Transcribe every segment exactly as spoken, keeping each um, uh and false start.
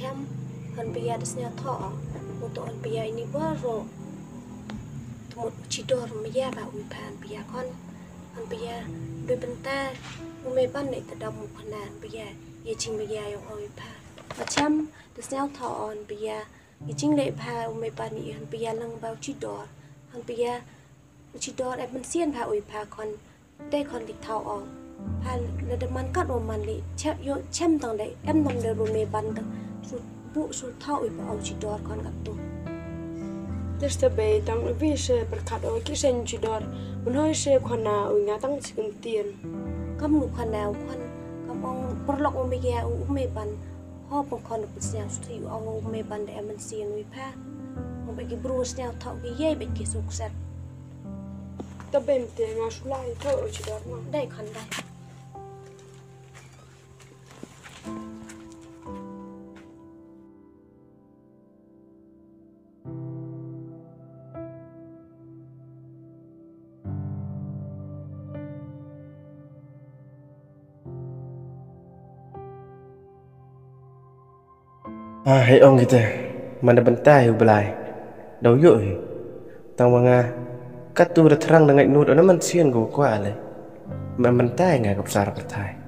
Em, Hanpia da sñiawthoh, u to Hanpia ini baroh. Tumut u Chidor maya ba u i pha Hanpia khon. Hanpia, dui bynta, u Meban ne ta dam u khana Hanpia, ye jingmaya yong u i pha. Ba cham, da sñiawthoh Hanpia, ye jingleh bha u Meban i Hanpia lang ba u Chidor. Hanpia, u Chidor em mynsiem bha u i pha khon. Dei khon ki thaw o. Pha lada man kat o man li. Chem yo chem tang dei. Em nong dei ruh Meban tang. Su bu su thaw i pa o Chidor khon kat tu. Test bei tang bi se perkat o ki sen Chidor. Mun hoi se khon na u nga tang chicken tien. Kam nu khon na u khon. Kam ong perlok u Megia u Meban. Ho pang khon u pesiang su ti u ong u Meban dei em mynsiem u i pha. Ong ba ki bru sñiawthoh ki ye ba ki sukset. Ta bem te nga sulai to u Chidor ma. Dei khon dei. Ah, hei ong kita, mana bentai u belai. Dau yuk hi. Tang wa nga, katu da terang da ngait nud, ana man sien ko kwa ale. Ma bentai nga kapsar pertai.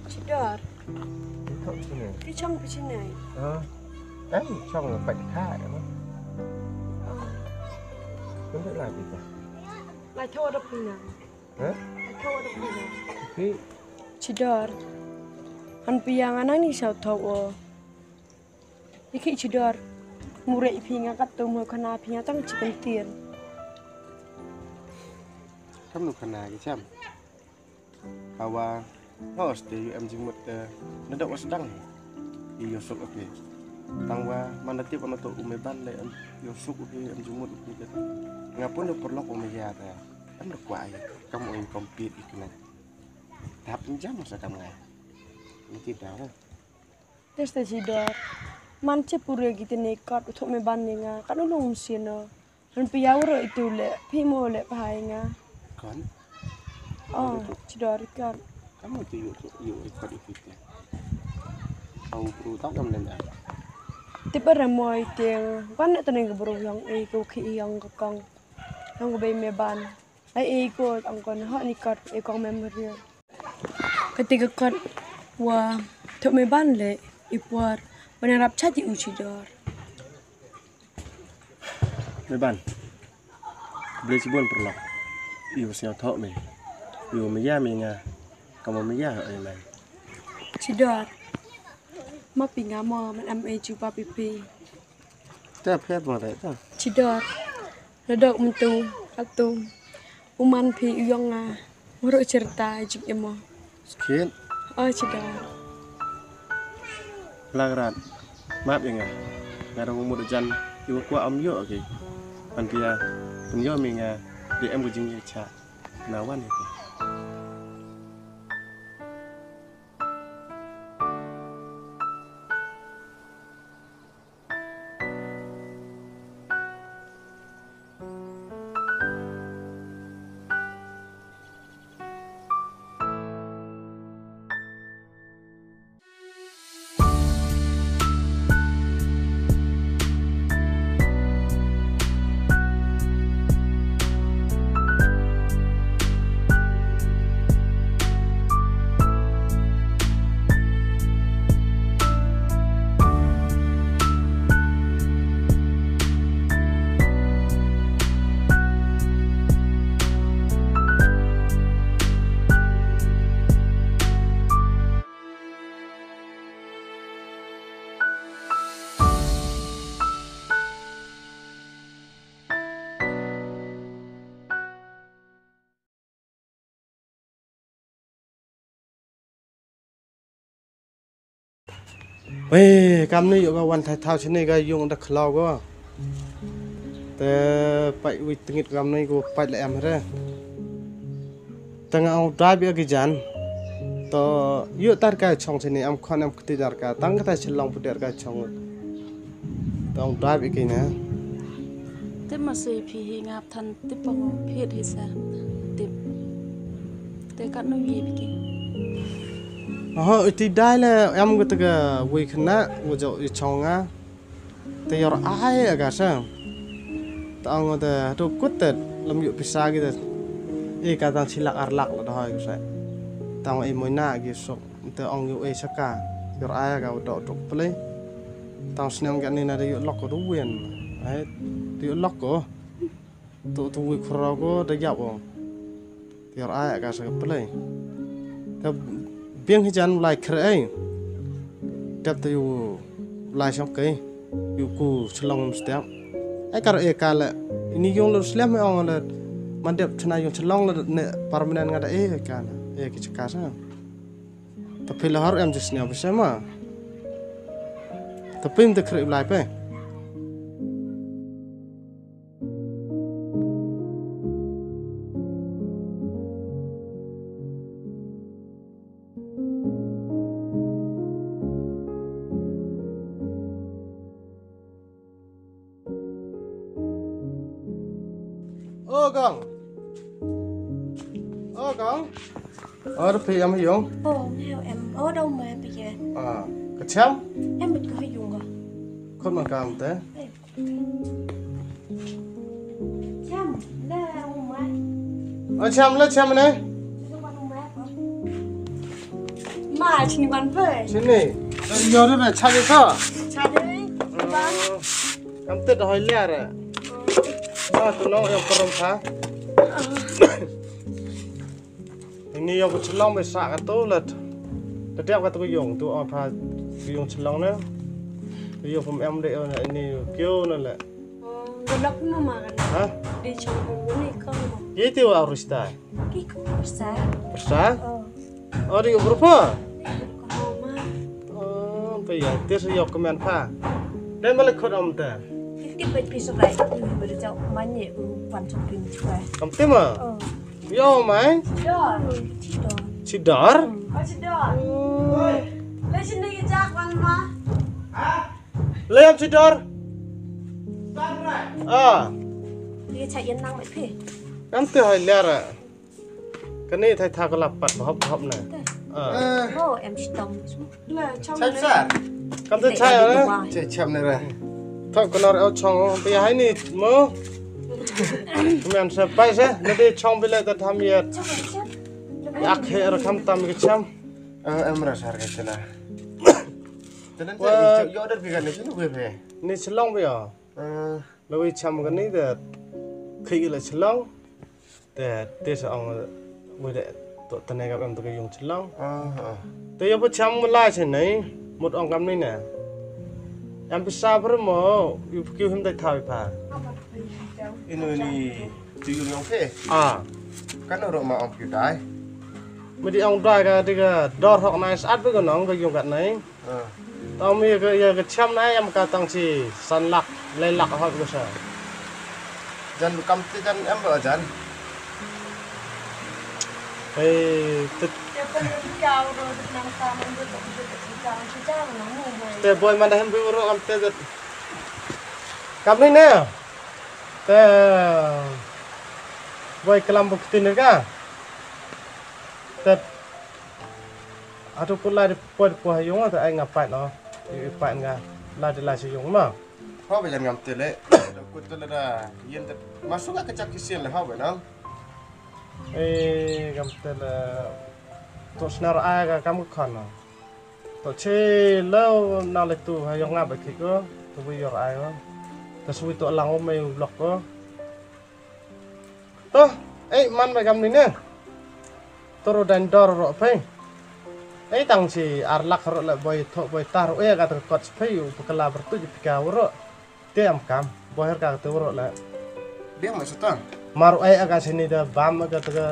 Chidor. Ito sini. Ki chong pi sini. Ha? Em, chong la pait kha ya ma. Kundu la pi ta. La tho da pi na. Ha? La tho da pi na. Pi. Chidor. Hanpia nga nang ni sñiawthoh o. Ïa ki Chidor. Mure i phi nga kat tu mo khana phi nga tang chicken tien. Kam nu khana ki cham. Hawa, hos te yu em jingmut te, na da was dang. I yu suk api. Tang wa, man da tip ana to u Meban le em yu suk api, em jingmut api te. Nga pun yu perlok u Megia te. Em da kwa ai, kam oi compete i kena. Tap jam sa kam ngai. Ni ti da. Test Chidor. Man che pure ki te ne kat u thok Meban ne nga. Kat u long sien no. Hanpia u ro itu le, phi mo le pa hai nga. Kon? Oh, Chidor kan. Kamu tu yu tu yu record itu te. Au bru tau kam nem ya. Te pa ra mo i te, wan ne tane bru yong e ko ki yong ko kong. Yong ko bei Meban. Ai e ko ang kon ha ni kat e kong memorial. Kati ka kot wa thok Meban le i por wa nang rap chat i u Chidor. Meban. Ble chibun perlok. I wa sñiawthoh me. I wa maya me nga. Kamo maya oi man. Chidor. Ma pi nga mo man am e chupa pi pi. Ta phet mo re ta. Chidor. Nadok mentu atu. Uman phi u yong nga. Muru cerita jik emo. Skit. Oh, Chidor. Lagrat. Map ya nga. Nga dong mut jan. Iwa kwa am yo, okay. Pan pia. Pun yo mi nga. Di em ko jing ya cha. Na wan ya. Wei, kam ni yoh ka wan thai thau sini ka yung da khlau ko. Te pai wei tengit kam ni ko pai le em re. Tang au dai bi ki jan. To yoh tar ka chong sini am khon am kti dar ka. Tang ka ta chelong pu dar ka chong. Tang dai bi ki na. Te ma se phi hi ngap than te pang phi hi sa. Te. Te kat no yi bi ki. Oho, iti dai le em ko te ka wei khna, wo jo i chong nga. Te yor ai aga sa. Ta ong te to kut te lam yu pisa ki te. E ka tang chilak arlak la doi ko sa. Tang e moi na ki sok te ong yu e saka. Yor ai aga do to play. Tang snem ka ni na de yu lok ko du wien. Ai te yu lok ko. Tu tu wi khro ko da yap o. Yor ai ka sa ka play. Ka biang hi jan lai kre ai. Dep te yu lai shong kai. Yu ku chelong step. Ai kar e ka le. Ini yung lo slem ong le. Man dep chena yung chelong le ne permanent nga da e ka le. E ki chaka sa. Ta phi la har em jis ne ba sema. Ta pim te kre lai pe. O kong. O kong. O da phi em yung. O, em em. O da um em phi. Ah, ka cham? Em bit ko yung ko. Khot man kam te. Cham, le umai. O cham le cham ne. Ma chini ban pe. Chini. Yo de be cham ko. Cham de. Ban. Kam te da hoi le re. Ma tu no yo korom tha. Ini yo ko chelong be sa ka tu lat. Tetiap ka tu ko yung tu apa ko yung chelong ne. Tu yo pem em de ini kyo ne le. Galak nama kan. Ha? Di chong ni kan. Ye ti wa rista. Ki ko rista. Rista? Oh. Oh di grupo. Ko ma. Oh, pe ya tir yo kemen pa. Dan balik khot om ta. Ki ki pe piso bai. Ni beri jauh manye pan chok pin chok. Kam ti ma? Oh. Yo mai. Chidor. Chidor? Oh, chidor. Oh. Le sini ki jak wan ma. Le yam chidor. Ah. Ye cha yen nang mai phi. Kam te hoi ler. Kani thai tha ko lap pat bahop bahop na. Ah. Oh, em chidor. Cham sar. Kam te chai na. Che cham ne ra. Thok ko nor au chong bi hai ni mo. Kuman sa pai sa na de chong bi le ta tham yet. Yak he ra kham tam ki cham. Em ra sar ka chena. Tenan te yo der bi kan ne chinu be be. Ni chelong bi ya. Lo wi cham ka ni de. Khi la chelong. Te te sa ong wei de to tane ka em to ka yung chelong. Ah, ah. Te yo pa cham la che nei mut ong kam ni ne. Em pisa par mo yu kiu him dai thawi pa. Inu ni tu yung yong ke. Ah. Kan ro ma ong kiu dai. Me di ong dai ka di ka dor hok nai sat be ka nong ka yung kat nei. Tang mi ka ya ka cham na em ka tang chi san lak lai lak hot ko sa. Jan kam te jan em ba jan. Hei tut. Te boy mana hem bi uro kam te tut. Kam ni ne. Te boy kelam bukti ni ka. Te Atu kut lai di poi di poi ha yung te ai nga pait no. I pait nga lai di lai sha yung ma. Ho ba jan ngam te le. Kut te le da yen te. Masuk ka chak ki sien le ho ba nang. Eh ngam te le. To snar ai ka kam ka khan no. To che lo na le tu ha yung nga ba ki ko. Tu bu yor ai ko. Ta sui to lang o mai u blok ko. To, ei man ba kam ni ne. Toro dan dor ro phai. Ei tang chi ar lak ro le boi tho boi tar ei ka ta kot phai u pkala bertu ji pika ro. Te am kam boi her ka te ro le. Biang ma sutang. Mar ei aga sini da bam aga ta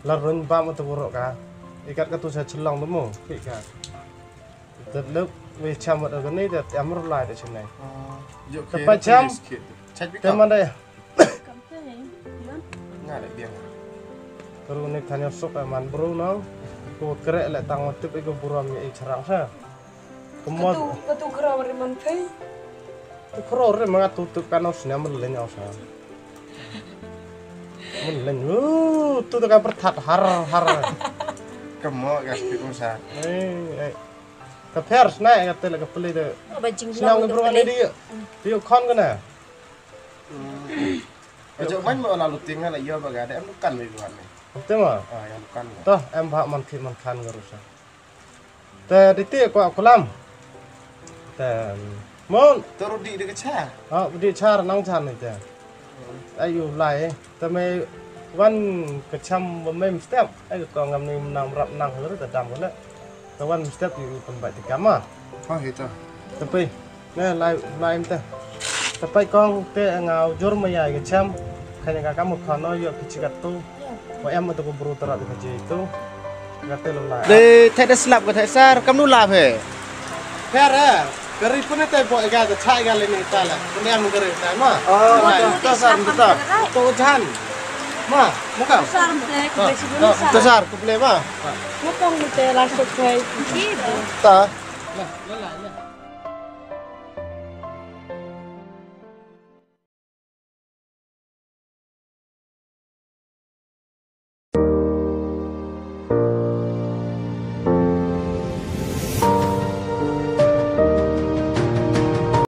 la run bam ta ro ka. Ikat ka tu sa chelong mo pika. Tet lep. Wi cham wat ka ni te em ru lai te chim nei. Te pa cham. Te man dai. Nga le biang. Ka ru ni than ïa sok man bru no. Ko kre le tang tip i ko burom ïa i charang sa. Ka mo. Ka tu ka tu kra ri man phei. Ka kro ri ma nga tu tu ka no snem le nyau sa. Mun le nyu tu tu ka perthat har har. Ka mo ka tu sa. Eh eh. Ka pher sna ka te la ka pele de. Ba jing sna ngi bro ne di. Di khon ka na. Ka jok man mo la lu ting la yo ba ga de em kan wi wan ne. Te ma. Ah ya kan. To em ba man thit man khan ka ru sa. Te di ti ko kulam. Te mon. To ru di de ka cha. Ha di char nang chan ni te. Ai u lai te me wan ka cham ba me step. Ai ko ngam ni nang rap nang le te dam le. Te wan step yu pynbait te kama. Ha hi ta. Te pe ne lai lai te. Te pe kong te nga u jur ma ya ka cham. Kanya ka kam ko no yo ki chikat tu. Wa em to ko bru tara ka ji tu. Ka te lo lai. De te de slap ka te sar kam nu lap he. Pher eh. Kari pun te bo ga te chai ga le ni ta la. Pun em kari ta ma. Oh, to sar to. To jan. Ma, mo ka. Sar te. To sar ko ple ma. Mo kong te la sok kai. Ta. La la la.